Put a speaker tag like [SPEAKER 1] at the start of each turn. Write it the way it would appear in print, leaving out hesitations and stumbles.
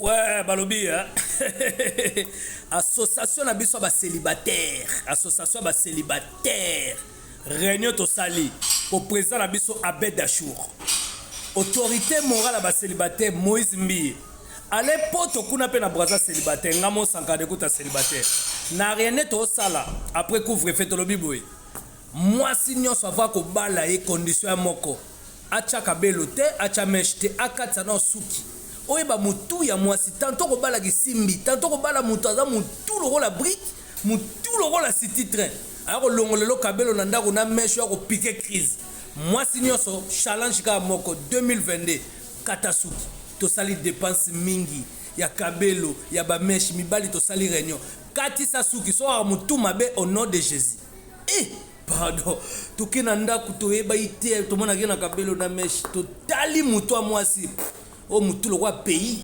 [SPEAKER 1] Ouais, balobi hein? Association na biso ya bacélibataire, association ya bacélibataire, réunion tosali po président na biso Abed Achour, autorité morale ya bacélibataire Moïse Mbiye, ale poto kuna mpe na Braza célibataire, nga mosanka dekuta célibataire na rien. Tosala après couvre-feu, tolobi boye: mwasi nyonso ava kobala ye, condition ya moko, atya kabelo te, atya mèche te, akatisa na suki. Oyeba motu ya mwasi, tanto kobalaka esimbi, tanto kobala moto aza motu lokola brique, motu lokola city train, aya kolongola elo kabelo na ndako na mèche, ya kopiquer crise. Mwasi nyonso, challenge kaka moko: 2022, kata suki. Tosali dépense mingi ya kabelo, ya bamèche. Mibali, tosali réunion, katisa suki so kaka motu mabe, au nom de Jésus. Eh, pardon, toke na ndako, toyebaki te, tomonaki na kabelo na mèche, totali motu ya mwasi oyo, motu lokwa pays.